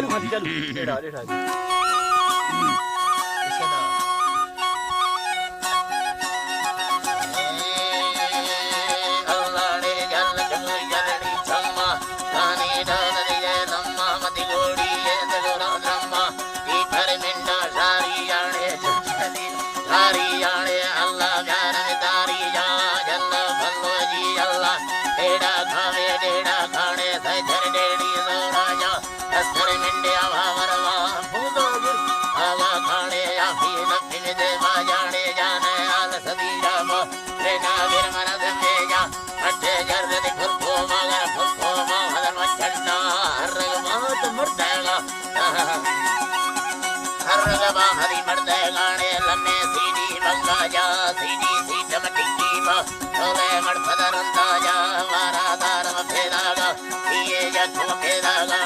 ڈیڑھا، ڈیڑھا۔ اللہ نے جل جل جلڑی چما، دانی ڈال دیے لما، متی گوڑی اے دلو رام رما، ای پھر منڈا شاری جانے جل جلی، شاری جانے اللہ پیار میں داری جا، جل بھلو جی اللہ، ڈیڑھا کھاوے، ڈیڑھا کھانے، سجر ڈیڑھی زورا جا۔ استر منڈیا واوروا بوزو گر، آگا کھانے یا پھر نفی دے با جانے جانے آل سبی جا مو، لینا گر مرد میں جا، اٹھے جر دی پھر کو مگر پھر کو ما ہر مچھنا، ہر رگ بات مردے گا، ہر رگ با ہری مردے گانے لمے سی ڈی بنگا جا، سی ڈی سی چمٹی کی ما، چولے مڑ پدر اندا جا، وارا دار ما پھیلا گا، یہ جا چو پھیلا گا،